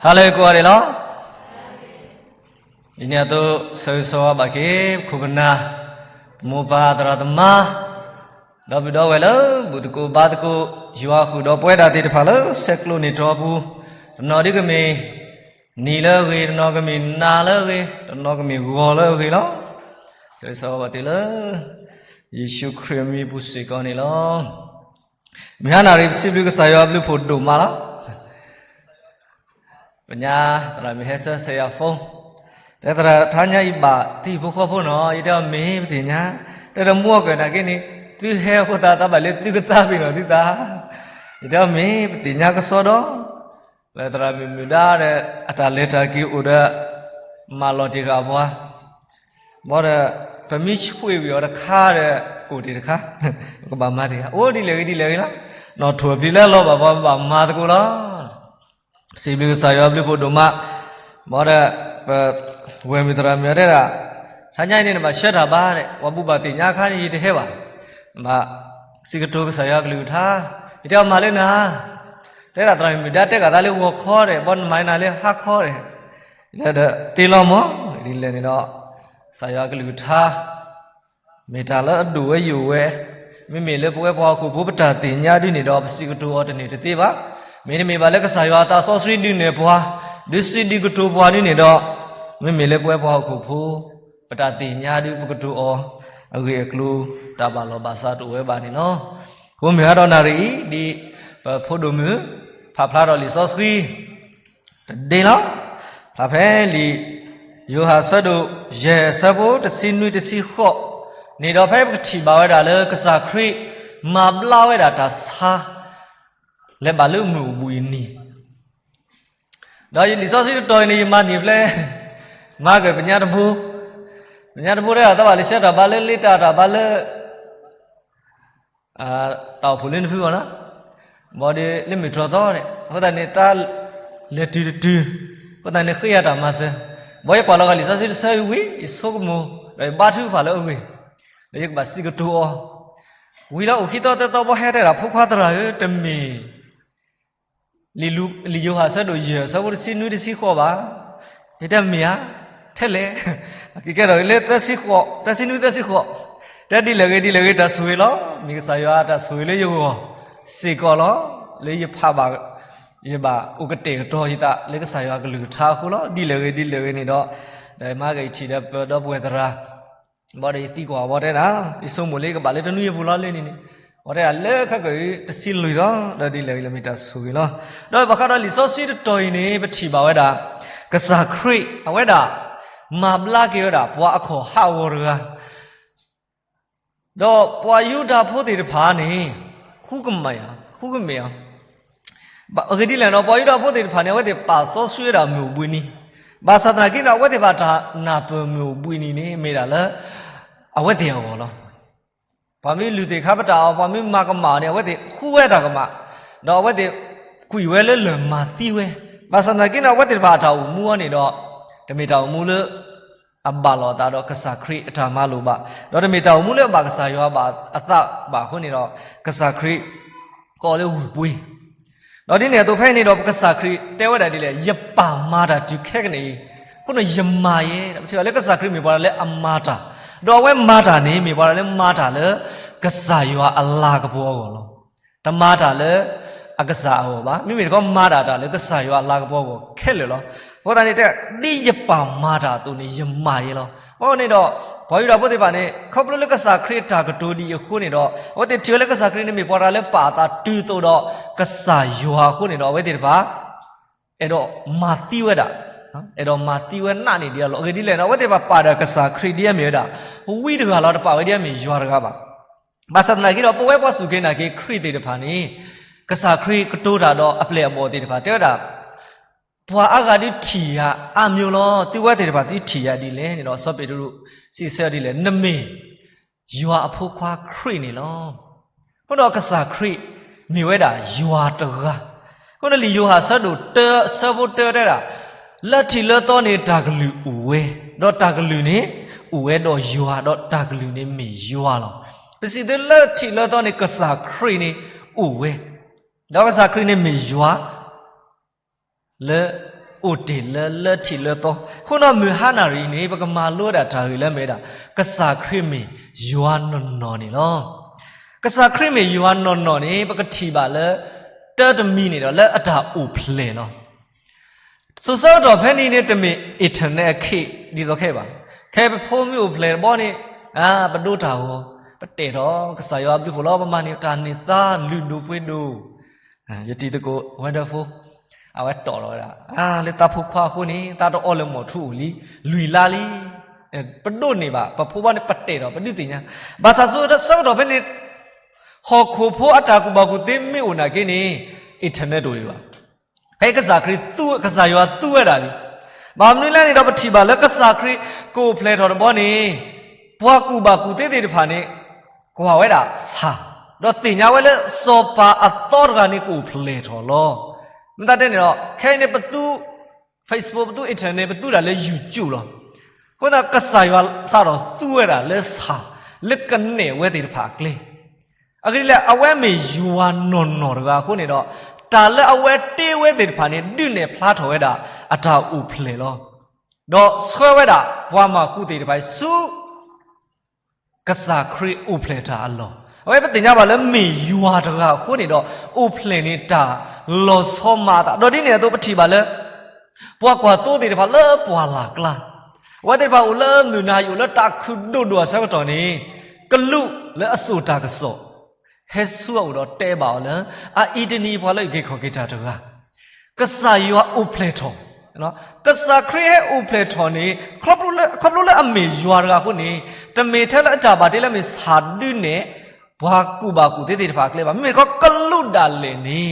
ဟါလၢကိးဂၤဒဲးလီၤ. ဒ်န့ၣ်အသိး ဆၢဂ့ၤဆၢဝါဘၣ်က့ၤ ပခိၣ်ပနၢ်, ပမိၢ်ပၢ်သရၣ်သမါ, ဒီပုၢ်ဒီဝဲၢ်လၢဘူၣ်သကိးဘါသကိး ယွၤဃုာ်ဒီးပဝဲဒၣ်သ့ၣ်တဖၣ်လၢဆဲးကျိးန့ၢ်တြီပူၤ, တနီၤဒ်ကမ့ၢ်နံၤလၢအဂ့ၤ, တနီၤကမ့ၢ်နၤလၢအဂ့ၤ, တနီၤကမ့ၢ်ဂီၤလၢအဂ့ၤလီၤ. ဆၢဂ့ၤဆၢဝါဘၣ်သုလၢ ယ့ၣ်ၡူးခရံာ်အမံၤပူၤစ့ၢ်ကီးန့ၣ်လီၤ. မုၢ်ဟါနၤရံၣ် ပစံးဘျုးကစၢ်ယွၤအဘျုးဖှိၣ်ဒိၣ်မးလီၤ. ပညါသရၣ်မုၣ်ဟဲဆၢဆဲးယၤဖိ, တဲသရၣ်ထါညါအံၤဘၣ်တံၤဖိဃီဖိနီၤ, ယတဲအီၤမ့ၢ်ပသ့ၣ်ညါ, တဲဒီးမူအီၣ်ကၢၢ်နာ်က့န့ၣ်, သုဟဲအဃိသတး တၢ်ဘၣ်လၢသုကသါပ့ၤနီၣ်သုသး, ယတဲအီၤမ့ၢ်ပသ့ၣ်ညါကစီဒီ, ပသရၣ်မုၣ်မုၢ်ဒါဒီး အတၢ်လဲၤတၢ်က့ၤအိၣ်ဒီး မၤလီၤတ့ၢ်ဃာ်ပှၤ ဘၣ်ဒီး ပမ့ၢ်ဆှ့ဝံၤအီၤတခါဒီး ကိၣ်တ့ၢ်တခါ, ပကဘၣ်မၤတ့ၢ်ဃာ် အိၣ်ဒ်လဲၣ်ဂ့ၤဒ်လဲၣ်ဂ့ၤလီၤ. နီၣ်ထိၣ်အပျံၤလၢလီၤဘၣ်ပှၤ ပဘၣ်မၤသကိးလီၤ. စံးဘျုးကစၢ်ယွၤအဘျုးဖှိၣ်ဒိၣ်မး, ဘၣ်ဒီး ပဝဲၢ်မုၣ်သရၣ်မုၣ်အီၤတဲဒၣ်, ထါညါအံၤန့ၣ် နဘၣ်ဆှၢတၢ်ဘါဒီး ပှၤဘူၣ်ဘၣ်သ့ၣ်ညါအခါန့ၣ် ယတဟဲဘၣ်, ဘၣ်စံးကတိၤကစၢ်ယွၤကလုၢ်ကထါ, ယတဲအီၤမၤလၢနၤ, တဲဒၣ်သရၣ်မုၣ်ဒါတဲကးသးလၢဂီၤခီဒီး ဘၣ်နမၤနၤလၢဟါခီဒီး ဒီးတ့လီၤမၢ်, ဒ်လဲၣ်န့ၣ်ဒီး ကစၢ်ယွၤကလုၢ်ကထါ မ့ၢ်တၢ်လၢအဒိၣ်ဝဲယိာ်ဝဲ, မ့မ့ၢ်လၢပဝဲပှၤဟီၣ်ခိၣ်ဖိပတၢ်သ့ၣ်ညါဒ်န့ၣ်ဒီး ပစံးကတိၤအီၤတန့ၢ်တသ့ဘၣ်. မ့တမ့ၢ်ဘၣ်လၢကစၢ်ယွၤအသးစီဆှံဒုးနဲၣ်ပှၤ, ဒုးစံးဒုးကတိၤပှၤဒ်န့ၣ်ဒီး, မ့မ့ၢ်လၢပဝဲပှၤဟီၣ်ခိၣ်ဖိ ပတၢ်သ့ၣ်ညါဒုးပကတိၤအီၤ, အဂ့ၢ်အကျိၤ တၢ်ဘၣ်လီၢ်ဘၣ်စးတအိၣ်ဝဲဘၣ်န့ၣ်လီၤ. အဃိမုၢ်ဟါဒီးနၣ်ရံၣ်အံၤ ဒ်ပဖိဒိၣ်မုၣ် ဖးဖျါထီၣ်လံာ်စီဆှံ တဒ့လီၤ. ဖျါဖဲလံာ်ယိၤဟၣ်အဆၢဒိၣ်ယဲၢ် အဆၢဖိတဆံနွံတဆံဃိးန့ၣ်ဒီး ဖဲပကထံၣ်ဘၣ်ဝဲဒၣ်လၢကစၢ်ခရံာ်မၤဘျါဝဲဒၣ်တၢ်ဆါ လဲၤဘၣ်လၢမုၢ်အိၣ်ဘှံးအနံၤ, ဒီးလံာ်စီဆှံတတီၤအံၤန့ၣ် ယမၤန့ၢ်ဖျဲ မၤက့ၤပညါတဘိ, ပညါတဘိတဲဒၣ် တၢ်ဘၣ်လၢဆှၢတၢ်ဘါလၢလ့တၢ်တၢ်ဘါလၢ တၢ်အိၣ်ဖှိၣ်လၢနဖုဂီၢ်နီၤ, ဘၣ်ဒီးလၢမုၢ်တြီၢ်သီန့ၣ် အဃိသတးန့ၣ် တၢ်လဲၤတုၤတတုၤ, အဃိသတးန့ၣ် ဃ့ယၤတၢ်မၤစၢၤ, ဘၣ်ယကွၢ်လီၤဂာ်လံာ်စီဆှံတဆၢအံၤဝံၤ ယဆိကမိၣ် ဒီးယဘါထုကဖၣ်လၢအဂ့ၢ်, ဒီးယကဘၣ်စံးကတိၤအီၤ, ဝံၤလီၤအိၣ်ခံသီသၢသီ ဘၣ်ဟဲတဲဒၣ် ဖိခွါသရၣ်ဧၢ တမ့ၢ် လံာ်ယိၤဟၣ်အဆၢဒိၣ်ယဲၢ် အဆၢဖိတဆံနွံတဆံဃိးဘၣ်, ယတဲမ့ၢ်ဧါ, ထဲလဲၣ်, ကကဲထီၣ်လၢသၢဆံဃိး, သၢဆံနွံသၢဆံဃိး, တဲဒ်လဲၣ်ဂ့ၤဒ်လဲၣ်ဂ့ၤ တၢ်ဆိၣ်ဂ့ၤလီၤ, မ့ၢ်ကစၢ်ယွၤအတၢ်ဆိၣ်ဂ့ၤလၢယဂီၢ်စ့ၢ်ကီးလီၤ, လၢယဖးဘၣ် ယဘၣ်အိၣ်ကတဲာ်ကတီၤယသးလၢကစၢ်ယွၤကလုၢ်ကထါအဃိလီၤ, ဒ်လဲၣ်ဂ့ၤဒ်လဲၣ်ဂ့ၤန့ၣ်ဒီး, ဒီးမၤက့ၤယထံၣ်ဒီးပဒီပုၢ်ဝဲၢ်သရၣ် ဘၣ်ဒီးယသံကွၢ်ဝဲတဲဒၣ်, ယဆိကမိၣ်လၢယကဘၣ်လၢတနွံအပူၤလီၤလၢန့ၣ်န့ၣ်, ဝဲတဲဒၣ်လၢခဲကၢၣ်အံၤတဆံလွံၢ်သီ, ဒီးဒ်လဲၣ်ဂ့ၤလၢမ့ၢ်တၢ်ဆိၣ်ဂ့ၤလီၤ, ဒီးဘၣ်ဃးဒီးလံာ်စီဆှံတတီၤအံၤန့ၣ် ပထံၣ်ဘၣ်ဝဲဒၣ်, ကစၢ်ခရံာ် အဝဲဒၣ် မၤဘျါက့ၤဝဲဒၣ်ပှၤအခီၣ်ဟးဂီၤတဂၤ ဒီးပှၤယူဒၤဖိသ့ၣ်တဖၣ်န့ၣ် ဃူကမၣ်, ဃူကမၣ်အီၤ, အဂ့ၢ်ဒ်လဲၣ်ဒီး ပှၤယူဒၤဖိသ့ၣ်တဖၣ်န့ၣ် အဝဲသ့ၣ်ပာ်စီဆှံဝဲဒၣ်မုၢ်အိၣ်ဘှံးနံၤ, ဘၣ်ဆၣ်သနာ်က့ဒီး အဝဲသ့ၣ်တဖၣ်တၢ်နၢ်ပၢၢ်မုၢ်အိၣ်ဘှံးနံၤန့ၣ် မ့ၢ်ဒၣ်လၢ အဝဲသ့ၣ်အဂီၢ်လီၤ. ပှၤမ့ၢ်လုၢ်သ့ၣ်ခါပတာ်အီၤ, ပှၤမ့ၢ်မၤကမၣ်အီၤန့ၣ် အဝဲသ့ၣ်ဃူဝဲတၢ်ကမၣ်, ဒီးအဝဲသ့ၣ်ကွံာ်ဝဲလၢလၢၢ်မၤသံဝဲ, ဘၣ်ဆၣ်သနာ်က့ဒီး အဝဲသ့ၣ်တဖၣ်အတၢ်အိၣ်မူအီၤန့ၣ်ဒီး တမ့ၢ်တၢ်အိၣ်မူလၢ အဘၣ်လိာ်အသးဒီးကစၢ်ခရံာ်အတၢ်မၤလိာ်ဘၣ်, ဒီးတမ့ၢ်တၢ်အိၣ်မူလၢအဘၣ်ကစၢ်ယွၤဘၣ်အသးဘၣ်အဃိန့ၣ်ဒီး ကစၢ်ခရံာ် ကိးလၢဝ့ၢ်ပှ့ၤ, ဒီးဒ်န့ၣ်အသိးဖဲအံၤန့ၣ်ဒီး ပကစၢ်ခရံာ်တဲဝဲဒၣ်ဒ်လဲၣ်, ယပၢ်မၤတၢ်တုၤခဲကနံၣ်အံၤ, အဃိန့ၣ်ယမၤယဲ, ဒီးပထံၣ်ဘၣ်လၢကစၢ်ခရံာ်မ့ၢ်ပှၤတၢ်လၢအမၤတၢ်, ဒီးအဝဲမၤတၢ်န့ၣ် မ့ၢ်ပှၤတၢ်လၢမၤတၢ်လၢ ကစၢ်ယွၤအလၤကပီၤအဂီၢ်လီၤ. တမၤတၢ်လၢ အကစၢ်အဂီၢ်ဘၣ်. မ့မ့ၢ်တခီ မၤဒၣ်တၢ်လၢကစၢ်ယွၤအလၤကပီၤအဂီၢ်ခဲလၢာ်လီၤ. အဃိသတးန့ၣ် တဲ ဒ်ယပၢ်မၤတၢ်အသိးန့ၣ် ယမၤယဲလီၤ. အဃိန့ၣ်ဒီး ပှၤယူဒၤဖိသ့ၣ်တဖၣ်န့ၣ် ခီဖျိလၢကစၢ်ခရံာ်အတၢ်ကတိၤဒ်အံၤအဃိန့ၣ်ဒီး အဝဲသ့ၣ်ထံၣ်ဝဲလၢကစၢ်ခရံာ်န့ၣ် မ့ၢ်ပှၤတၢ်လၢပာ်အသးတုၤသိးဒီးကစၢ်ယွၤအဃိန့ၣ်ဒီး အဝဲသ့ၣ်တဖၣ် အဲၣ်ဒိးမၤသံဝဲဒၣ်, အဲၣ်ဒိးမၤသံဝဲနးန့ၣ်ဒ်အလီၢ်. အဂ့ၢ်ဒ်လဲၣ်န့ၣ် အဝဲသ့ၣ်တဖၣ်ပာ်ဒီးကစၢ်ခရံာ်ဒ်အမ့ၢ်ဝဲဒၣ် ဝံတဂၤလီၤ, တပာ်ဝဲဒ်အမ့ၢ်ယွၤတဂၤဘၣ်. ဘၣ်ဆၣ်သနာ်က့ဒီး ပဝဲပှၤစူၢ်က့ၤနာ်က့ၤခရံာ်သ့ၣ်တဖၣ်န့ၣ် ကစၢ်ခရံာ်ကတိၤတၢ်ဒီးအပျဲၢ်အဘီၣ်သ့ၣ်တဖၣ် တဲဝဲဒၣ် ပှၤအါဂၤဒုးထံၣ်ယၤအါမျိၤလီၤ. သုဝဲသ့ၣ်တဖၣ်သုထံၣ်ယၤဒ်လဲၣ်န့ၣ်ဒီး စီၤပ့းတရူးစံးဆၢဒ်လဲၣ်, နမ့ၢ်ယွၤအဖိခွါခရံာ်န့ၣ်လီၤ. အဃိဒီးကစၢ်ခရံာ်မ့ၢ်ဝဲဒၣ်ယွၤတဂၤ. အဃိန့ၣ်လံာ်ယိၤဟၣ်အဆၢဒိၣ်တၢ အဆၢဖိတၢတဲဒၣ်, လၢထံးလၢသီန့ၣ်တၢ်ကလုၢ်အိၣ်ဝဲ, ဒီးတၢ်ကလုၢ်န့ၣ် အိၣ်ဝဲဒီးယွၤ, ဒီးတၢ်ကလုၢ်န့ၣ်မ့ၢ်ယွၤလီၤ. ပစံးသုလၢထံးလၢသီန့ၣ် ကစၢ်ခရံာ်န့ၣ်အိၣ်ဝဲ, ဒီးကစၢ်ခရံာ်န့ၣ်မ့ၢ်ယွၤ လၢ အိၣ်တ့ၢ်လၢလၢထံးလၢသီ, အဃိဒီးမုၢ်ဟါနၣ်ရံၣ်အံၤန့ၣ် ပကမၤလိဝဲဒၣ်တၢ်ဂ့ၢ်လၢအမ့ၢ်ဝဲဒၣ် ကစၢ်ခရံာ်မ့ၢ်ယွၤနီၢ်နီၢ်န့ၣ်လီၤ. ကစၢ်ခရံာ်မ့ၢ်ယွၤနီၢ်နီၢ်န့ၣ် ပကထံၣ်ဘၣ်လၢ တၢ်တမံၤန့ၣ်ဒီးလၢအတၢ်အိၣ်ဖျဲၣ်လီၤ. စိၤဆၢကတီၢ်ဖဲန့ၣ်န့ၣ် တမ့ၢ် internet အခ့ဒ်သိးခဲအံၤဘၣ်. ခဲပဖိမ့ၢ်အိၣ်ဖျဲၣ်တဘျီန့ၣ် ပဒိတၢ်ဂီၤ, ပတဲာ်ထီၣ်ကစၢ်ယွၤအဘျုးအဖှိၣ်လီၤ, ပမၤန့ၢ်တၢ်န့ၢ်သါလုၢ်ဒိၣ်ပှ့ၤဒိၣ်, ယတံၤသကိး Wonderful အဝဲတီၣ်လီၤဝဲဒၣ် လၢသးဖိခွါအဃိန့ၣ် သးတအီၣ်လၢမီၢ်ထူအိၣ်လံ လွံၢ်လါလံ. ပဒိးန့ၢ်ဘၣ် ပဖိဘၣ်န့ၣ် ပတဲာ်ထီၣ် ပဒုးသ့ၣ်ညါ. ဘၣ်ဆၣ်စိၤဆၢကတီၢ်ဖဲန့ၣ် ဟီၣ်ခိၣ်ဖိအတၢ်ကူၣ်ဘၣ်ကူၣ်သ့မ့ၢ်အိၣ်နာ်က့န့ၣ် internet တအိၣ်ဒံးဘၣ်. ဖဲကစၢ်ခရံာ်သူ ကစၢ်ယွၤသူဝဲဒၣ်လံ. ဘၣ်မနုၤလဲၣ်န့ၣ်ဒီး ပထံၣ်ဘၣ်လၢကစၢ်ခရံာ်ကအိၣ်ဖျဲၣ်ထီၣ်တဘျီန့ၣ် ပှၤကူၣ်ဘၣ်ကူၣ်သ့သ့ၣ်တဖၣ်န့ၣ် ကွၢ်ဝဲဒၣ်ဆၣ်, ဒီးသ့ၣ်ညါဝဲလၢစီၤပၤအသီတဂၤန့ၣ်ကအိၣ်ဖျဲၣ်ထီၣ်လီၤ. မ့ၢ်သးတဲန့ၣ်ဒီး ခဲအံၤန့ၣ်ပသူ Facebook ပသူ internet ပသူဒၣ်လၢ YouTube လီၤ. အဃိသတးကစၢ်ယွၤစးထီၣ်သူဝဲဒၣ်လၢဆၣ် လၢကနဲၣ်ဝဲသ့ၣ်တဖၣ်အကျဲ အဂ့ၢ်ဒ်လဲၣ် အဝဲမ့ၢ်ယွၤနီၢ်နီၢ်တဂၤအဃိန့ၣ်ဒီး တၢ်လၢအဝဲတ့ဝဲသ့ၣ်တဖၣ်န့ၣ် ဒုးနဲၣ်ဖျါထီၣ်ဝဲဒၣ်အတၢ်အိၣ်ဖျဲၣ်လီၤ. ဒီးဆှၢဝဲဒၣ်ပှၤမၤကူၣ်သ့ၣ်တဖၣ်ဆူ ကစၢ်ခရံာ်အိၣ်ဖျဲၣ်တၢ်အလီၢ်, အဝဲပသ့ၣ်ညါဘၣ်လၢမ့ၢ်ယွၤတဂၤအဃိန့ၣ်ဒီး အိၣ်ဖျဲၣ်န့ၢ်တၢ်လီၤဆီမၤအသး, ဒီးဒ်န့ၣ်အသိးပထံၣ်ဘၣ်လၢ ပှၤကွၢ်သိသ့ၣ်တဖၣ်လၢပှၢ်လၢ်ကျါ, အဝဲသ့ၣ်တဖၣ်အိၣ်လၢမုၢ်နၤယိာ်လၢတၢ်ခုၣ်ဒိၣ်ဒိၣ်အဆၢကတီၢ်န့ၣ် ကလူးလၢအစိာ်တၢ်ကစီၣ် ဟဲဆူအအိၣ်ဒီးတဲဘၣ်အီၤလၢ အအံၤတနံၤအံၤပှၤလၢအုၣ်က့ၤခီၣ်က့ၤတၢ်တဂၤ ကစၢ်ယွၤအိၣ်ဖျဲၣ်ထီၣ်, ကစၢ်ခရံာ်ဟဲအိၣ်ဖျဲၣ်ထီၣ်န့ၣ် ခီဖျိလၢအမ့ၢ်ယွၤတဂၤအဃိန့ၣ် တမ့ၢ်ထဲလၢအတၢ်ဘၣ်တ့လၢအမ့ၢ်ဆၣ်ဒုးနဲၣ် ပှၤကူၣ်ဘၣ်ကူၣ်သ့သ့ၣ်တဖၣ်အကျဲဘၣ်. မ့မ့ၢ်တခီကလူးဒၣ်လဲာ်န့ၣ်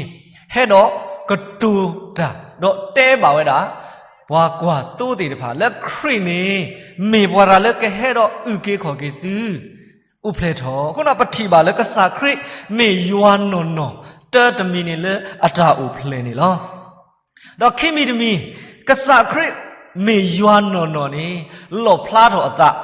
ဟဲဒီးကတိၤတၢ် ဒီးတဲဘၣ်ဝဲဒၣ် ပှၤကွၢ်သိသ့ၣ်တဖၣ်လၢခရံာ်န့ၣ် မ့ၢ်ပှၤတဂၤလၢကဟဲဒီးအုၣ်က့ၤခီၣ်က့ၤသု အိၣ်ဖျဲၣ်ထီၣ်. အဃိဒီးပထံၣ်ဘၣ်လၢကစၢ်ခရံာ်မ့ၢ်ယွၤနီၢ်နီၢ် တၢတမံၤန့ၣ်လၢအတၢ်အိၣ်ဖျဲၣ်န့ၣ်လီၤ. ဒီးခံမံၤတမံၤ ကစၢ်ခရံာ်မ့ၢ်ယွၤနီၢ်နီၢ်န့ၣ် လီၣ်ဖျါထီၣ်အသး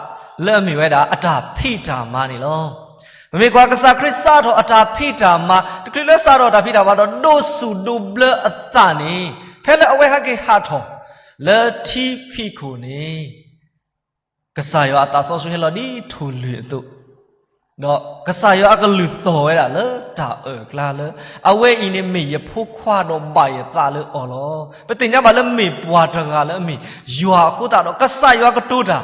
လၢအမ့ၢ်ဝဲဒၣ်အတၢ်ဖံးတၢ်မၤန့ၣ်လီၤ. ပမ့ၢ်ကွၢ်ကစၢ်ခရံာ်စးထီၣ်အတၢ်ဖံးတၢ်မၤ တချုးလၢစးထီၣ်တၢ်ဖံးတၢ်မၤဒီးဒိးဆူၣ်ဒိးဘျၢအသးန့ၣ် ဖဲလၢအဝဲဟဲက့ၤဟးထီၣ် လၢထံဖံးခိၣ်န့ၣ် ကစၢ်ယွၤအသးစီဆှံဟဲလီၤဒ်ထိၣ်လွံၢ်အသိး, ဒီးကစၢ်ယွၤအကလုၢ်သီၣ်ဝဲဒၣ်လၢတၢ်အၢၣ်အကျါလၢ အဝဲအံၤန့ၣ်မ့ၢ်ယဖိခွါဒီးဘၣ်ယသးလၢအီၤလီၤ. ပသ့ၣ်ညါဘၣ်လၢမ့ၢ်ပှၤတဂၤလၢအမ့ၢ်ယွၤအဃိသတးဒီး ကစၢ်ယွၤကတိၤတၢ်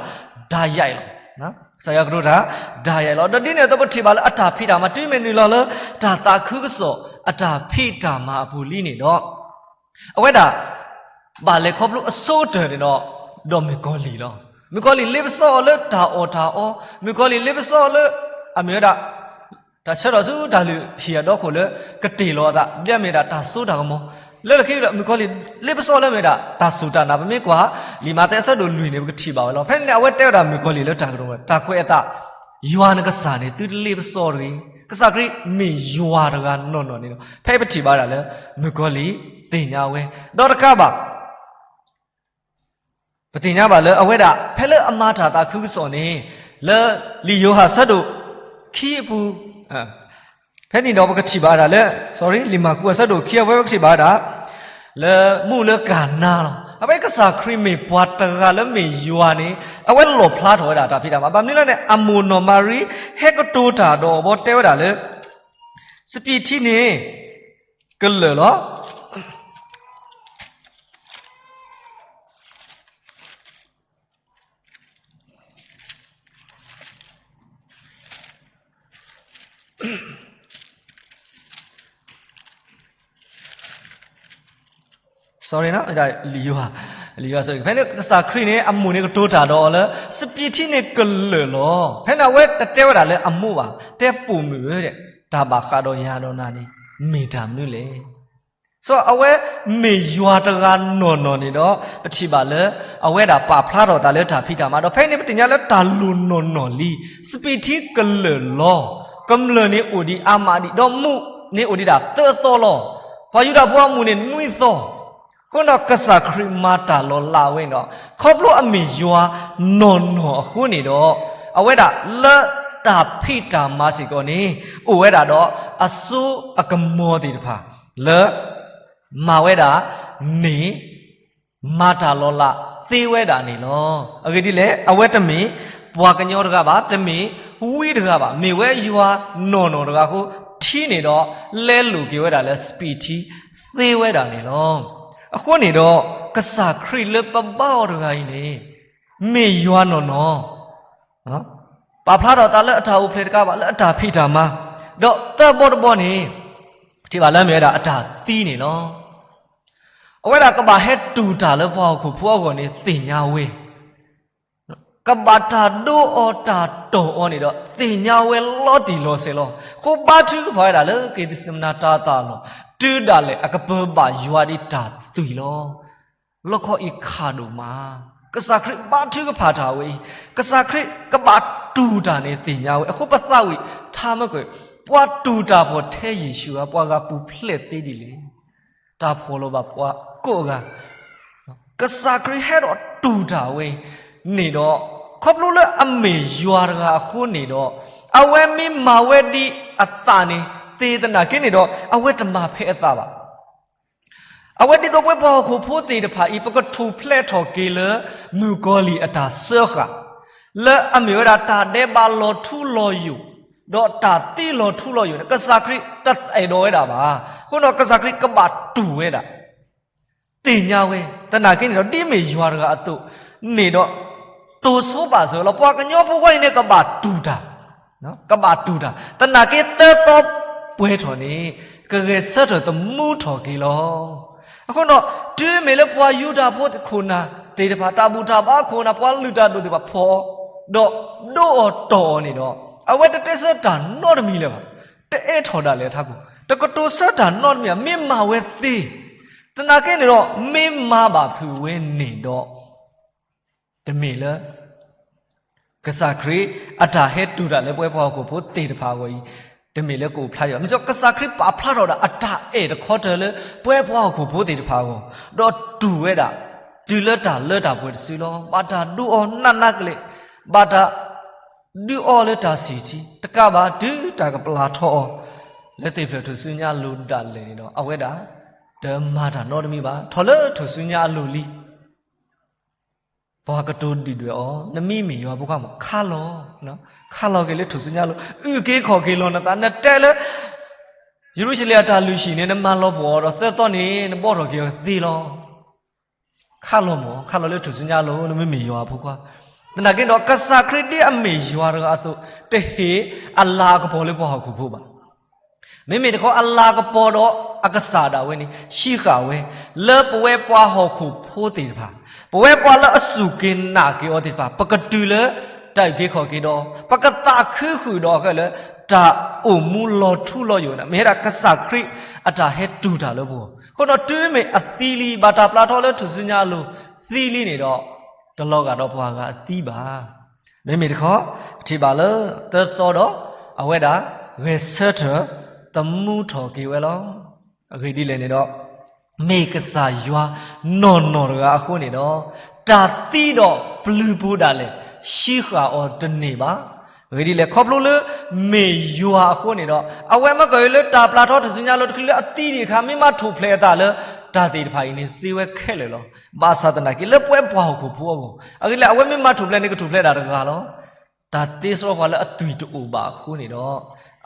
ဒၣ်ယဲလီၤ. ကစၢ်ယွၤကတိၤတၢ် ဒၣ်ယဲလီၤ. ဒီးဒ်န့ၣ်အသိးပထံၣ်ဘၣ်လၢအတၢ်ဖံးတၢ်မၤ တုၤမ့ၢ်နုာ်လီၤလၢ တၢ်သးခုကစီၣ်အတၢ်ဖံးတၢ်မၤအပူၤလံန့ၣ်ဒီး အဝဲဒၣ် ဘၣ်လဲၤခီဖျိအဆိကတၢၢ်န့ၣ်ဒီး ဒီးမုၣ်ကီၤလံၢ်လီၤ. မုၣ်ကီၤလံၢ်လ့ပစီအီၤလၢတၢ်အီၣ်တၢ်အီ, မုၣ်ကီၤလံၢ်လ့ပစီအီၤလၢ အမ့ၢ်ဝဲဒၣ် တၢ်ဆၢထီၣ်ဆူတၢ်လုၢ်ဟံၣ်အဒီခိၣ်လၢ ကတ့ၢ်လီၤအသး ဒ်အမ့ၢ်ဒၣ်တၢ်စိတၢ်ကမီၤ, လၢလၢခံဒီး မုၣ်ကီၤလံၢ်လ့ပစီအီၤလၢအမ့ၢ်ဒၣ် တၢ်စူၢ်တၢ်နာ် ပမ့ၢ်ကွၢ် လံာ်မးသဲအဆၢဒိၣ်လွံၢ်န့ၣ် ပကထံၣ်ဘၣ်ဝဲလီၤ. ဖဲန့ၣ်အဝဲတဲဝဲဒၣ်မုၣ်ကီၤလံၢ်လၢတၢ်ကတိၤ တၢ်ကွဲးအသး ယွၤနကစၢ်န့ၣ် သုတလ့ပစီတဂ့ၤ. ကစၢ်ခရံာ်မ့ၢ်ယွၤတဂၤနီၢ်နီၢ်န့ၣ်ဒီး ဖဲပထံၣ်ဘၣ်ဒၣ်လၢ မုၣ်ကီၤလံၢ်သ့ၣ်ညါဝဲ ဒီးတကးဘၣ် ပသ့ၣ်ညါဘၣ်လၢအဝဲဒၣ် ဖဲလၢအမၤတၢ်သးခုကစီၣ်န့ၣ် လၢလံာ်ယိၤဟၣ်အဆၢဒိၣ်ခံအပူၤ ဖဲန့ၣ်ဒီးပကထံၣ်ဘၣ်ဒၣ်လၢ sorry လံာ်မၢ်ကူးအဆၢဒိၣ်ခံ အဝဲပကထံၣ်ဘၣ်ဒၣ် လၢမူးလၢကၤနါလီၤ. အဝဲကစၢ်ခရံာ်မ့ၢ်ပှၤတဂၤလၢမ့ၢ်ယွၤန့ၣ် အဝဲလီၣ်ဖျါထီၣ်ဝဲဒၣ်တၢ်ဖံးတၢ်မၤ ဘၣ်မနုၤလဲၣ်န့ၣ် အမိၢ်နီၢ်မၤရံ ဟဲကတိၤတၢ်ဒီးအီၤဘီတဲဝဲဒၣ်လၢ စပံးထံန့ၣ် ကလၢာ်လီၤ. sorry လံာ်ယိၤဟၣ် လံာ်ယိၤဟၣ် ဖဲန့ၣ်ကစၢ်ခရံာ်န့ၣ် အမိၢ်န့ၣ်ကတိၤတၢ်ဒီးအီၤလၢ စပံးထံန့ၣ်ကလၢာ်လီၤ. ဖဲန့ၣ်အဝဲတတဲဝဲဒၣ်လၢအမိၢ်ဘၣ်, တဲပိာ်မုၣ်ဧၢ, တၢ်ဘၣ်ဃးဒီးယၤဒီးနၤန့ၣ် မ့ၢ်တၢ်မနုၤလဲၣ်. အဝဲမ့ၢ်ယွၤတဂၤနီၢ်နီၢ်န့ၣ်ဒီး ပထံၣ်ဘၣ်လၢ အဝဲဒၣ်ပာ်ဖျါထီၣ်သးလၢတၢ်ဖံးတၢ်မၤ ဒီးဖဲန့ၣ်ပသ့ၣ်ညါလၢတၢ်လိၣ်နီၢ်နီၢ်လံ, စပံးထံကလၢာ်လီၤ, ကမျၢၢ်န့ၣ်အိၣ်ဒံးအါမးဒံး, ဒီးမူးန့ၣ်အိၣ်ဒံးဒၣ်သၢသီလီၤ. ပှၤယူဒၤဖိအမူးန့ၣ်နွံသီ အဃိဒီးကစၢ်ခရံာ်မၤတၢ်လီၤလးဝဲန့ၣ်ဒီး ခီဖျိအမ့ၢ်ယွၤနီၢ်နီၢ်အဃိန့ၣ်ဒီး အဝဲဒၣ်လၢတၢ်ဖံးတၢ်မၤစ့ၢ်ကီးန့ၣ် အိၣ်ဝဲဒၣ်ဒီးအစိအကမီၤသ့ၣ်တဖၣ် လၢမၤဝဲဒၣ်န့ၣ် မၤတၢ်လီၤလးသ့ဝဲဒၣ်န့ၣ်လီၤ. အဂ့ၢ်ဒ်လဲၣ်, အဝဲတမ့ၢ်ပှၤကညီတဂၤဘၣ်, တမ့ၢ်ဝံတဂၤဘၣ်, မ့ၢ်ဝဲယွၤနီၢ်နီၢ်တဂၤအဃိ, ထံန့ၣ်ဒီးလဲလိာ်က့ၤဝဲဒၣ်လၢစပံးထံသ့ဝဲဒၣ်န့ၣ်လီၤ. အဃိန့ၣ်ဒီး ကစၢ်ခရံာ်လၢပဘါအီၤတဂၤအံၤန့ၣ် မ့ၢ်ယွၤနီၢ်နီၢ် ပာ်ဖျါထီၣ်အသးလၢအတၢ်အိၣ်ဖျဲၣ်တကးဘၣ်, လၢအတၢ်ဖံးတၢ်မၤ, ဒီးသၢဘီတဘီန့ၣ် ထံၣ်ဘၣ်လၢမ့ၢ်ဝဲဒၣ်အတၢ်သံန့ၣ်လီၤ. အဝဲဒၣ်ကဘၣ်ဟဲတူၢ်တၢ်လၢပှၤဟီၣ်ခိၣ်ဖိအဂီၢ်န့ၣ် သ့ၣ်ညါဝဲ, ကဘၣ်တၢ်ဒိအီၤတၢ်တီၢ်အီၤန့ၣ်ဒီး သ့ၣ်ညါဝဲလီၤတံၢ်လီၤဆဲးလီၤ. အဃိဘါထုကဖၣ်ဝဲဒၣ်လၢက့ၤသစမနတၤသၣ်အလီၢ်, တုၤဒၣ်လဲာ်အကပၢၤဘၣ်ယွၤဒ်တၢ်သွံၣ်လီၤ. လီၢ်ခီအံၤခးဒိၣ်မး, ကစၢ်ခရံာ်ဘါထုကဖၣ်တၢ်ဝဲအံၤ, ကစၢ်ခရံာ်ကဘၣ်တူၢ်တၢ်န့ၣ်သ့ၣ်ညါဝဲ, အဃိပသးဝံၣ်ထါမၢကွဲၢ်, ပှၤတူၢ်တၢ်ဖှီၣ်ထဲယ့ၣ်ၡူးဧါ, ပှၤဂၤပူၤဖျဲးသ့ဒ်လဲၣ်. တၢ်ဖှီၣ်လီၤဘၣ်ပှၤကိးဂၤ, ကစၢ်ခရံာ်ဟဲဒီးတူၢ်တၢ်ဝဲအံၤန့ၣ်ဒီး, ခီဖျိလၢအမ့ၢ်ယွၤတဂၤအဃိန့ၣ်ဒီး, အဝဲမ့ၢ်မၤဝဲဒ်အသးန့ၣ်သ့သနာ်က့န့ၣ်ဒီး အဝဲတမၤဖဲအသးဘၣ်. အဝဲဒ်သိးပဝဲပှၤဟီၣ်ခိၣ်ဖိသ့ၣ်တဖၣ်အံၤ ပကထူၣ်ဖျဲးထီၣ်က့ၤလၢမုၣ်ကီၤလံၢ်အတၢ်စၢဃာ်, လၢအမ့ၢ်ဝဲဒၣ်တၢ်ဒဲးဘးလီၤထူလီၤယိာ်, ဒီးတၢ်သံလီၤထူလီၤယိာ်န့ၣ် ကစၢ်ခရံာ်တအဲၣ်ဒိးဝဲဒၣ်ဘၣ်. အဃိဒီးကစၢ်ခရံာ်ကဘၣ်တူၢ်ဝဲဒၣ်, သ့ၣ်ညါဝဲ, သနာ်က့န့ၣ်ဒီး ဒ်မ့ၢ်ယွၤတဂၤအသိးန့ၣ်ဒီး တိၢ်ဆိပာ်စၢၤလီၤ. ပှၤကညီဖိခွါအံၤန့ၣ် ကဘၣ်တူၢ်တၢ်, ကဘၣ်တူၢ်တၢ်, သနာ်က့သၢသီပှဲၤထီၣ်န့ၣ် ကဂဲၤဆၢထၢၣ်သမူထီၣ်က့ၤလီၤ. အဃိဒီး တုၤမ့ၢ်လၢပှၤယူဒၤဖိခိၣ်နၢ်သ့ၣ်တဖၣ် တၢ်ဘူၣ်တၢ်ဘါခိၣ်နၢ် ပှၤလုၢ်တၢ်ဒိၣ်သ့ၣ်တဖၣ်ဖီၣ်အီၤ, ဒီးဒိအီၤတီၢ်အီၤန့ၣ်ဒီး အဝဲတတဲဆၢတၢ်နီတမံၤလၢၤဘၣ်, တအဲၣ်ထီၣ်ဒၣ်လဲာ်အထးခိၣ်, တကတိၤဆၢတၢ်နီတမံၤဘၣ်, မ့ၢ်မၤဝဲသ့ သနာ်က့န့ၣ်ဒီး မ့ၢ်မၤဘၣ်ဖုးဝဲန့ၣ်ဒီး တမ့ၢ်လၢ ကစၢ်ခရံာ်အတၢ်ဟဲတူၢ်တၢ်လၢပဝဲပှၤဟီၣ်ခိၣ်ဖိသ့ၣ်တဖၣ်အဂီၢ်အံၤ တမ့ၢ်လၢကအိၣ်ဖျါယံၤဘၣ်. မ့ၢ်ကစၢ်ခရံာ်ပာ်ဖျါထီၣ်ဒၣ်အတၢ်အဲၣ်တခီတၢၤလၢပဝဲပှၤဟီၣ်ခိၣ်ဖိသ့ၣ်တဖၣ်အဂီၢ်, ဒီးတူၢ်ဝဲဒၣ် တုၤလၢတၢ်လၢတၢ်ပှဲၤတစုလီၤ. ဘၣ်တၢ်ဒိအီၤနးနးကလဲာ်, ဘၣ်တၢ်ဒုးအီၤလၢတၢ်ဆံၣ်ထံ, တကးဘၣ်တုၤတၢ်ကပျၢ်ထီအီၤ လၢသ့ၣ်ဖျၢၣ်ထူၣ်စုညါအလိၤဒၣ်လဲာ်န့ၣ်ဒီး အဝဲဒၣ် တမၤတၢ်နီတမံၤဘၣ်, ထီၣ်လၢထူၣ်စုညါအလိၤလံ ပှၤကတိၤဒုၣ်ဒွဲၣ်အီၤ, နမ့မ့ၢ်ယွၤဖိခွါမး ခါလီၤ, ခါလီၤက့ၤလၢထူၣ်စုညါအလိၤ, အုၣ်က့ၤခီၣ်က့ၤလီၤနသး, နတဲလၢ ယရူၤၡလ့ၣ်အတၢ်လုၢ်ဟံၣ်န့ၣ် နမၤလီၤပှီၢ်အီၤဒီးသၢသီန့ၣ် နဘှီထီၣ်က့ၤအီၤသ့လီၤ. ခါလီၤမး, ခါလီၤလၢထူၣ်စုညါအလိၤ, နမ့မ့ၢ်ယွၤအဖိခွါ. သနာ်က့ဒီး ကစၢ်ခရံာ်ဒ်အမ့ၢ်ယွၤတဂၤအသိး တဟ့ၣ်အလၤအကပီၤလၢပှၤဟီၣ်ခိၣ်ဖိဘၣ်. မ့မ့ၢ်တခီ အလၤကပီၤဒီးအကစၢ်ဒၣ်ဝဲန့ၣ် ဟံးဃာ်ဝဲ လၢပဝဲပှၤဟီၣ်ခိၣ်ဖိသ့ၣ်တဖၣ်, ပဝဲပှၤလၢအစူၢ်က့ၤနာ်က့ၤအီၤသ့ၣ်တဖၣ် ပကတုၤလၢတၢ်အုၣ်က့ၤခီၣ်က့ၤဒီး ပကသးခုဃုာ်ဒီးခဲလၢာ် တၢ်အိၣ်မူလီၤထူလီၤယိာ်န့ၣ် မ့ၢ်ဝဲဒၣ်ကစၢ်ခရံာ်အတၢ်ဟဲတူၢ်တၢ်လၢပဂီၢ်. အဃိဒီးတုၤမ့ၢ်အသံလံ ဘၣ်တၢ်ပျၢ်ထီလၢထူၣ်စုညါအလိၤ သံလံန့ၣ်ဒီး တလီၤဂာ်ဒီးပှၤဂၤအသံဘၣ်. မ့မ့ၢ်တခီ ပထံၣ်ဘၣ်လၢသၢသီဒီး အဝဲဒၣ်ဂဲၤဆၢထၢၣ်သမူထီၣ်က့ၤဝဲလီၤ. အဂ့ၢ်ဒ်လဲၣ်န့ၣ်ဒီး မ့ၢ်ကစၢ်ယွၤနီၢ်နီၢ်တဂၤအဃိန့ၣ်ဒီး တၢ်သံဒီးပျုၤပူၤဒၣ်လဲာ် ဟံးဃာ်အီၤတန့ၢ်ဘၣ်. အဂ့ၢ်ဒ်လဲၣ် ခီဖျိလၢမ့ၢ်ယွၤအဃိန့ၣ်ဒီး အဝဲမ့ၢ်ကွၢ်လၢတၢ်ပျၢ်ထီထူၣ်စုညါအလိၤတချုးလၢအသံဒံးအခါ မ့ၢ်မၤထူၣ်ဖျဲးအသးလၢ တၢ်သ့ၣ်တဖၣ်အံၤန့ၣ် သ့ဝဲခဲလၢာ်လီၤ. ဘၣ်ဆၣ်သနာ်က့ လၢပဝဲပှၤဟီၣ်ခိၣ်ဖိအဂီၢ် အဂ့ၢ်ဒ်လဲၣ် အဝဲမ့ၢ်မၤထူၣ်ဖျဲးန့ၣ် ကထူၣ်ဖျဲးဒၣ်တဂၤလီၤ. တၢ်သ့စရီပှၤလၢအသွံၣ်တအိၣ်ဘၣ်အဃိန့ၣ်ဒီး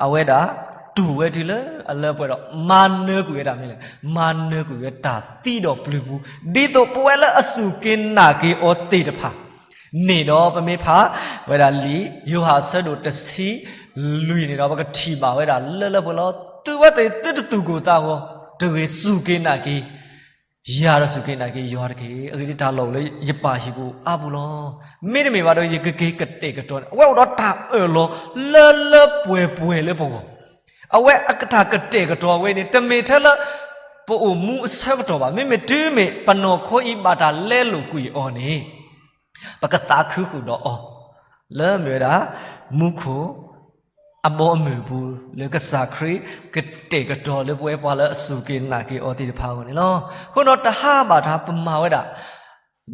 အဝဲဒၣ်တူၢ်ဝဲတုၤလၢအလၢပှဲၤဒီး မၤနၢၤကွံာ်ဝဲဒၣ်မ့ၢ်လဲၣ်, မၤနၢၤကွံာ်ဝဲတၢ်သံဒီးပျုၤပူၤ, ဒ်သိးပဝဲလၢအစူၢ်က့ၤနာ်က့ၤအီၤသ့ၣ်တဖၣ်န့ၣ်ဒီး ပမ့ၢ်ဖးဝဲဒၣ်လံာ်ယိၤဟၣ်အဆၢဒိၣ်တဆံလွံၢ်န့ၣ်ဒီး ပကထံၣ်ဘၣ်ဝဲဒၣ်လၢလၢပှဲၤပှဲၤလီၤ. သုဝဲသ့ၣ်သုတသူၣ်ကိၢ်သးဂီၤတဂ့ၤ, စူၢ်က့ၤနာ်က့ၤ ယၤဒီးစူၢ်က့ၤနာ်က့ၤယွၤတက့ၢ်. အဂ့ၢ်ဒ်အံၤ တၢ်လီၢ်အိၣ်လၢယပာ်ဟံၣ်ပူၤအါပူၤလီၤ. မ့တမ့ၢ်ဘၣ်ဒီး ယကက့ၤကတဲာ်ကတီၤန့ၣ် အဝဲအိၣ်ဒီးတၢ်အၢၣ်လီၤလၢလၢပှဲၤပှဲၤလၢပဂီၢ်. အဝဲအတၢ်ကတဲာ်ကတီၤဝဲန့ၣ် တမ့ၢ်ထဲလၢပအိၣ်မူအဆၢကတီၢ်ဘၣ်. မ့မ့ၢ်တုၤမ့ၢ်ပနီၢ်ခိအံၤဘၣ်တၢ်လဲလိာ်ကွံာ်အီၤန့ၣ် ပကသးခုဃုာ်ဒီးအီၤ လၢမ့ၢ်ဝဲဒၣ် မူခိၣ် အဘီအမုၢ်အပူၤ လၢကစၢ်ခရံာ်ကတဲာ်ကတီၤလၢပဝဲပှၤလၢအစူၢ်က့ၤနာ်က့ၤအီၤသ့ၣ်တဖၣ်အဂီၢ်န့ၣ်လီၤ. အဃိဒီးတဟါဘၣ်တၢ်ပမၤဝဲဒၣ်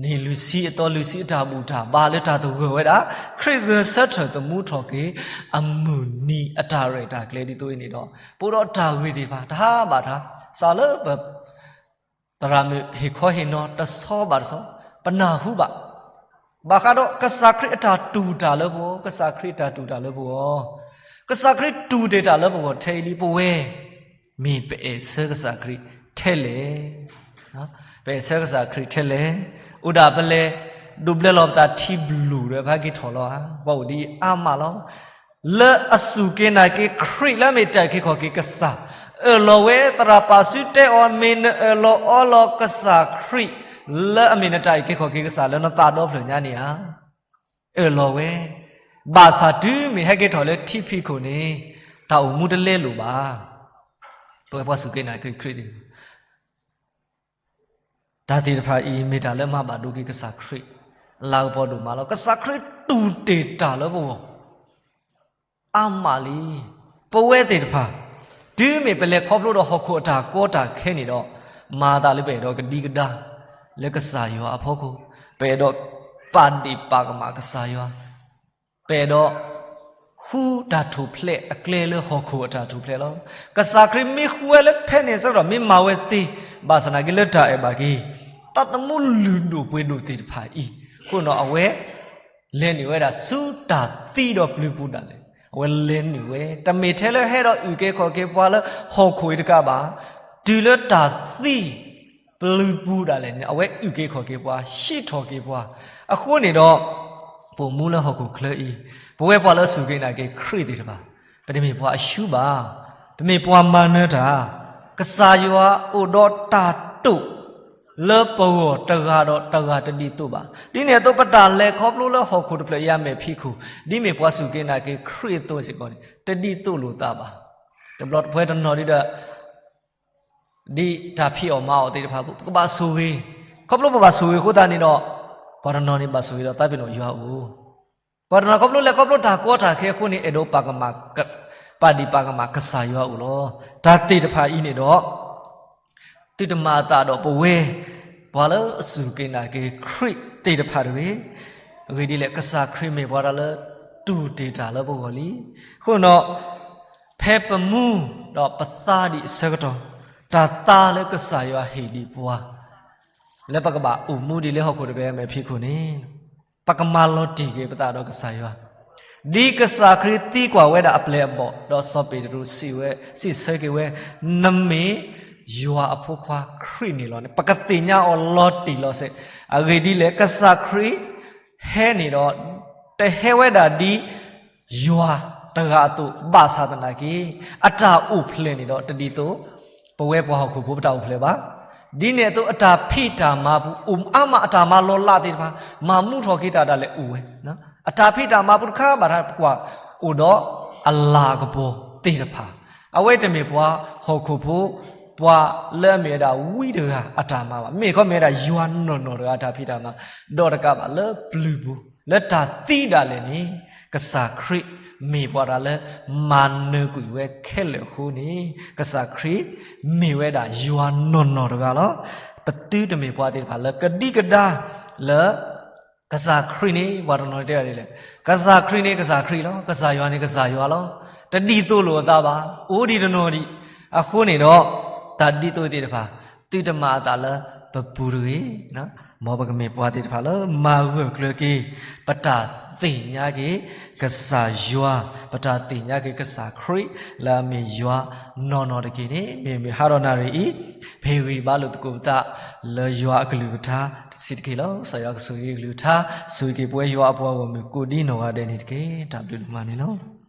နံၣ်လွံၢ်ဆံအသီလွံၢ်ဆံအတၢ်ဘူၣ်တၢ်ဘါလၢတၢ်သဂၢၢ်ဝဲဒၣ် ခရံာ်ဂဲၤဆၢထၢၣ်သမူထီၣ်က့ၤ အမုၢ်နံၤအတၢ်ရဲၣ်တၢ်ကျဲၤဒ်သိးအံၤန့ၣ်ဒီး ပအိၣ်ဒီးတၢ်ဂ့ၢ်သ့ၣ်တဖၣ် တဟါဘၣ်တၢ် စးလၢပ သရၣ်မုၣ်ဟ့ၣ်ခီဟ့ၣ်နီၤတဆီဘၣ်တဆီ, ပနၢ်ဟူဘၣ်. ဘၣ်ဃးဒီးကစၢ်ခရံာ်အတၢ်တူၢ်တၢ်လၢပဂီၢ်, ကစၢ်ခရံာ်အတၢ်တူၢ်တၢ်လၢပဂီၢ်, ကစၢ်ခရံာ်တူၢ်တ့ၢ်တၢ်လၢပဂီၢ်ထဲအံၤလံ. ပဝဲ မ့ၢ်ပအဲၣ်ဆၢကစၢ်ခရံာ်ထဲလဲၣ်. ပအဲၣ်ဆၢကစၢ်ခရံာ်ထဲလဲၣ်. အိၣ်ဒၣ်ပလဲၤ ဒိးဘျၢလီၤပသးထံဘျုးဒီး ပဟဲက့ၤထီၣ်လီၤဧါ. ပှၤအိၣ်ဒ်အါမးလီၤ. လၢအစူၢ်က့ၤနာ်က့ၤခရံာ်လၢအမ့ၢ်တၢ်အုၣ်က့ၤခီၣ်က့ၤကစၢ်, အၢၣ်လီၤဝဲ သရၣ်ပာ်စုတဲအီၤ မ့ၢ်နအၢၣ်လီၤအီလီၤကစၢ်ခရံာ် လၢအမ့ၢ်နတၢ်အုၣ်က့ၤခီၣ်က့ၤကစၢ်လၢနသးဒီဖျၢၣ်ညါန့ၣ်ဧါ. အၢၣ်လီၤဝဲ, ဘၣ်ဆၣ်တုၤမ့ၢ်ဟဲက့ၤထီၣ်လၢထံဖံးခိၣ်န့ၣ် တၢ်အိၣ်မူတလဲလိာ်ဘၣ်. ပဝဲပှၤစူၢ်က့ၤနာ်က့ၤခရံာ်သ့ၣ် တၢ်သ့ၣ်တဖၣ်အံၤ မ့ၢ်တၢ်လၢမၤဘၣ်ဒိက့ၤကစၢ်ခရံာ် လၤကပီၤဒိၣ်မးလီၤ. ကစၢ်ခရံာ်တူၢ်တ့ၢ်တၢ်လၢပဂီၢ် အါမးလံ. ပဝဲသ့ၣ်တဖၣ် တုၤမ့ၢ်ပလဲၤခီဖျိဒီးဟီၣ်ခိၣ်အတၢ်ကီတၢ်ခဲန့ၣ်ဒီး, မၤအသးလၢပအဲၣ်ဒိးကဒံကဒါ လၢကစၢ်ယွၤအဖီခိၣ်, ပအဲၣ်ဒိးပာ်ဒ့ၣ်ပာ်ကမၣ်ကစၢ်ယွၤ ပအဲၣ်ဒိး ဃုတၢ်ထူၣ်ဖျဲးအကျဲလၢဟီၣ်ခိၣ်အတၢ်ထူၣ်ဖျဲးလီၤ. ကစၢ်ခရံာ်မ့ၢ်ဃုဝဲလၢဖဲန့ၣ်အဆၢကတီၢ် မ့ၢ်မၤဝဲသ့, ဘၣ်ဆၣ်သနာ်က့လၢတၢ်အဲၣ်ဘၣ်က့ၤ သးသမူလုၢ်ဒိၣ်ပှ့ၤဒိၣ်သ့ၣ်တဖၣ်အံၤ, အဃိဒီးအဝဲ လဲၤနုာ်ဝဲဒၣ်ဆူတၢ်သံဒီးပျုၤပူၤဒၣ်လဲာ်. အဝဲလဲၤနုာ်ဝဲ တမ့ၢ်ထဲလၢဟဲဒီးအုၣ်က့ၤခီၣ်က့ၤပှၤလၢဟီၣ်ခိၣ်အံၤတကးဘၣ်, တုၤလၢတၢ်သံ ပျုၤပူၤဒၣ်လဲာ်န့ၣ် အဝဲအုၣ်က့ၤခီၣ်က့ၤပှၤ ဟံးထီၣ်က့ၤပှၤ. အဃိန့ၣ်ဒီး ပအိၣ်မူလၢဟီၣ်ခိၣ်ချၢအံၤ, ပဝဲပှၤလၢအစူၢ်က့ၤနာ်က့ၤခရံာ်သ့ၣ်တဖၣ်, ပတမ့ၢ်ပှၤအရှုံးဘၣ်, ပမ့ၢ်ပှၤမၤနၢၤတၢ်, ကစၢ်ယွၤအိၣ်ဒီးတၢ်တိာ် လၢပဂီၢ်တဂၤဒီးတဂၤတဒ်သိးဘၣ်. ဒ်န့ၣ်အသိး ပတၢ်လဲၤခီဖျိလၢဟီၣ်ခိၣ်တဖျၢၣ်အံၤအမဲာ်ဖံးခိၣ်, ဒ်မ့ၢ်ပှၤစူၢ်က့ၤနာ်က့ၤခရံာ်အသိးစ့ၢ်ကီးန့ၣ် တဒ်သိးလိာ်သးဘၣ်. တဘျီတပှဲၤတနီၤဒ်ဒီး ဒ်တၢ်ဖံးအီၣ်မၤအီၣ်သ့ၣ်တဖၣ် ပကဘၣ်ဆိၣ်ဂ့ၤ, ခီဖျိပဘၣ်ဆိၣ်ဂ့ၤအဃိသတးန့ၣ်ဒီး, ပှၤတနီၤန့ၣ်ဘၣ်ဆိၣ်ဂ့ၤဒီးသးပ့ၤနီၣ်ယွၤအအိၣ်, ပှၤတနီၤခီဖျိလဲၤခီဖျိတၢ်ကီတၢ်ခဲအဃိန့ၣ် အဲၣ်ဒိးပာ်ကမၣ်, ပာ်ဒ့ၣ်ပာ်ကမၣ်ကစၢ်ယွၤအအိၣ်လီၤ. တၢ်သ့ၣ်တဖၣ်အံၤန့ၣ်ဒီး သုတမၤအသးဒီးပဝဲ ပှၤလၢအစူၢ်က့ၤနာ်က့ၤခရံာ်သ့ၣ်တဖၣ်တဂ့ၤ. အဂ့ၢ်ဒ်လဲၣ်, ကစၢ်ခရံာ်မ့ၢ်ပှၤတၢ်လၢတူၢ်တ့ၢ်တၢ်လၢပဂီၢ်လံ. အဃိဒီး ဖဲပမူဒီးပသါဒံးအဆၢကတီၢ်, တၢ်သါလၢကစၢ်ယွၤဟ့ၣ်ဒံးပှၤ လၢပကဘၣ်အိၣ်မူဒံးလၢဟီၣ်ခိၣ်တဖျၢၣ်အမဲာ်ဖံးခိၣ်န့ၣ် ပကမၤလီၤတံၢ်က့ၤပသးဒီးကစၢ်ယွၤ, ဒ်ကစၢ်ခရံာ်သံကွၢ်ဝဲဒၣ်အပျဲၢ်အဘီၣ်, ဒီးစီၤပ့းတရူးစံးဝဲ, စံးဆၢက့ၤဝဲ, နမ့ၢ်ယွၤအဖိခွါခရံာ်န့ၣ်လီၤန့ၣ် ပကသ့ၣ်ညါအီၤလီၤတံၢ်လီၤဆဲး. အဂ့ၢ်ဒ်လဲၣ်, ကစၢ်ခရံာ်ဟဲန့ၣ်ဒီး တဟဲဝဲဒၣ်ဒ် ယွၤတဂၤအသိး ဘၣ်ဆၣ်သနာ်က့ အတၢ်အိၣ်ဖျဲၣ်န့ၣ်ဒီးတဒ်သိး ပဝဲပှၤဟီၣ်ခိၣ်ဖိပတၢ်အိၣ်ဖျဲၣ်ဘၣ်. ဒ်န့ၣ်အသိး အတၢ်ဖံးတၢ်မၤပူၤ အိၣ်အါမး အတၢ်မၤလီၤလးသ့ၣ်တဖၣ် မၤမူထီၣ်က့ၤတၢ်ဒၣ်လဲာ်အိၣ်ဝဲ. အတၢ်ဖံးတၢ်မၤပူၤတခါဘၣ်တခါ ပကွၢ်အိၣ်ဒီးအလၤကပီၤသ့ၣ်တဖၣ်. အဝဲတမ့ၢ်ပှၤဟီၣ်ခိၣ်ဖိ ပှၤလၢအမ့ၢ်ဝဲဒၣ်ဝံတဂၤအတၢ်မၤဘၣ်. မ့ၢ်ခီမ့ၢ်ဝဲဒၣ်ယွၤနီၢ်နီၢ်တဂၤအတၢ်ဖံးတၢ်မၤ, ဒီးတကးဘၣ်လၢပျုၤပူၤ လၢတၢ်သံဒၣ်လဲာ်န့ၣ် ကစၢ်ခရံာ်မ့ၢ်ပှၤတဂၤလၢမၤနၢၤကွံာ်ဝဲခဲလၢာ်အဃိန့ၣ် ကစၢ်ခရံာ်မ့ၢ်ဝဲဒၣ်ယွၤနီၢ်နီၢ်တဂၤလီၤ. ပသုတမ့ၢ်ပှၤသ့ၣ်တဖၣ်လၢကဒံကဒါလၢ ကစၢ်ခရံာ်န့ၣ် ပှၤတနီၤတဲဒ်လဲၣ်, ကစၢ်ခရံာ်န့ၣ်ကစၢ်ခရံာ်လီၤ, ကစၢ်ယွၤန့ၣ်ကစၢ်ယွၤလီၤ, တဒ်သိးလိာ်အသးဘၣ်, အိၣ်ဒံးတနီၤဒံး. အဃိန့ၣ်ဒီး တၢ်ဒ်သိးသ့ၣ်တဖၣ် သုတမၤအသးလၢပပူၤတဂ့ၤ. မ်ပကမ့ၢ်ပှၤသ့ၣ်တဖၣ်လၢမၤဂၢၢ်ကျၢၤက့ၤ ပတၢ်သ့ၣ်ညါက့ၤကစၢ်ယွၤ, ပတၢ်သ့ၣ်ညါက့ၤကစၢ်ခရံာ် လၢအမ့ၢ်ယွၤနီၢ်နီၢ်တက့ၢ်န့ၣ် မ့မ့ၢ်ဟါဒီးနၣ်ရံၣ်အံၤ ဖ့ၣ်ဂံၢ်ဘါလိာ်သကိးပသး လၢယွၤအကလုၢ်ကထါတဆံးတက့ၢ်လီၤ. ကစၢ်ယွၤကဆိၣ်ဂ့ၤကလုၢ်ကထါ, ဆိၣ်ဂ့ၤက့ၤပဝဲယွၤအပှၤဂီၢ်မုၢ်ကိးဒ်နီၢ်ဂၤဒဲးန့ၣ်တက့ၢ်. တၢ်ဘျုးဒိၣ်မးန့ၣ်လီၤ.